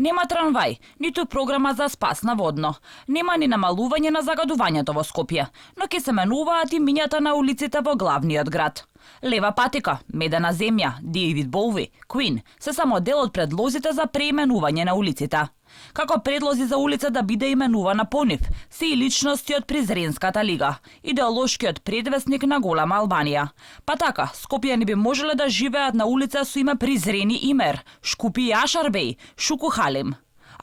Нема трамвај, ниту програма за спас наводно. Нема ни намалување на загадувањето во Скопје, но ќе се менуваат и мињата на улиците во главниот град. Лева патика, Медена земја, Дейвид Боуи, Куин се само дел од предлозите за преименување на улиците. Како предлози за улица да биде именувана по нив, се и личности од Призренската лига, идеолошкиот предвесник на голема Албанија. Па така, Скопјани би можеле да живеат на улица со име Призрени Имер, Шкупи Јашарбеј, Шуку Халим.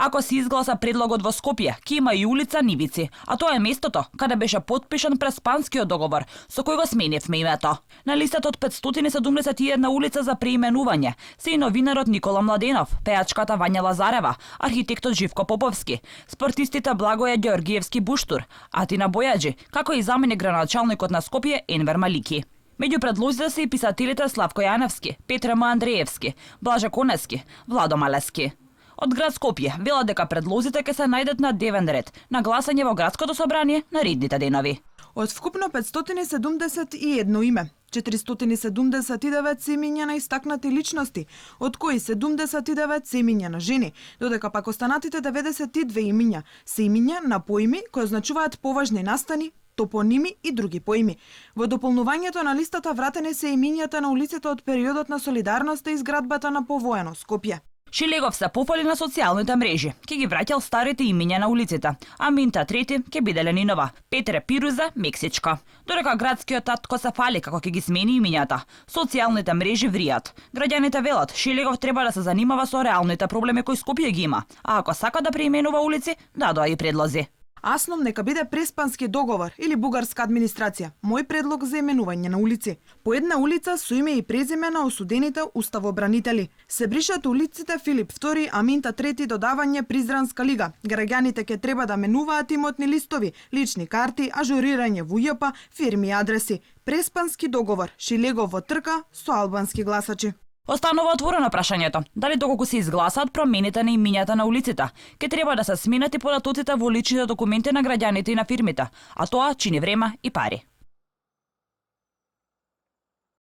Ако се изгласа предлогот во Скопје, ќе има и улица Нивици, а тоа е местото каде беше потпишан Преспанскиот договор, со кој го сменивме името. На листата од 571 улица за преименување се и новинарот Никола Младенов, пеачката Вања Лазарева, архитектот Живко Поповски, спортистите Благоја Ѓоргиевски Буштур, Атина Бојаджи, како и заменик градоначалникот на Скопје Енвер Малики. Меѓу предлозите се и писателите Славко Јаневски, Петре М. Андреевски, Блажа Конески, Владо Малески. Од град Скопје велат дека предлозите ќе се најдат на дневен ред на гласање во градското собрание на редните денови. Од вкупно 571 име, 479 се имиња на истакнати личности, од кои 79 се имиња на жени, додека пак останатите 92 имиња се имиња на поими кои означуваат поважни настани, топоними и други поими. Во дополнувањето на листата вратени се имињата на улиците од периодот на солидарноста и изградбата на повоено Скопје. Шилегов се пофали на социјалните мрежи, ке ги враќал старите имиња на улиците, а Минта трети ке биде Ленинова, Петре Пируза, Мексичка. Додека градскиот татко се фали како ќе ги смени имињата, социјалните мрежи вријат. Граѓаните велат, Шилегов треба да се занимава со реалните проблеми кои Скопје ги има, а ако сака да преименува улици, дадоа и предлози. Асном нека биде Преспански договор или бугарска администрација. Мој предлог за именување на улици. По една улица со име и презиме на осудените уставобранители. Се бришат улиците Филип II, Аминта III додавање Призранска лига. Граѓаните ќе треба да менуваат имотни листови, лични карти, ажурирање во УЈП, фирми и адреси. Преспански договор. Шилегов во трка со албански гласачи. Останува отворено прашањето, дали доколку се изгласаат промените на имињата на улиците, ќе треба да се сменат и податоците во личните документи на граѓаните и на фирмите, а тоа чини време и пари.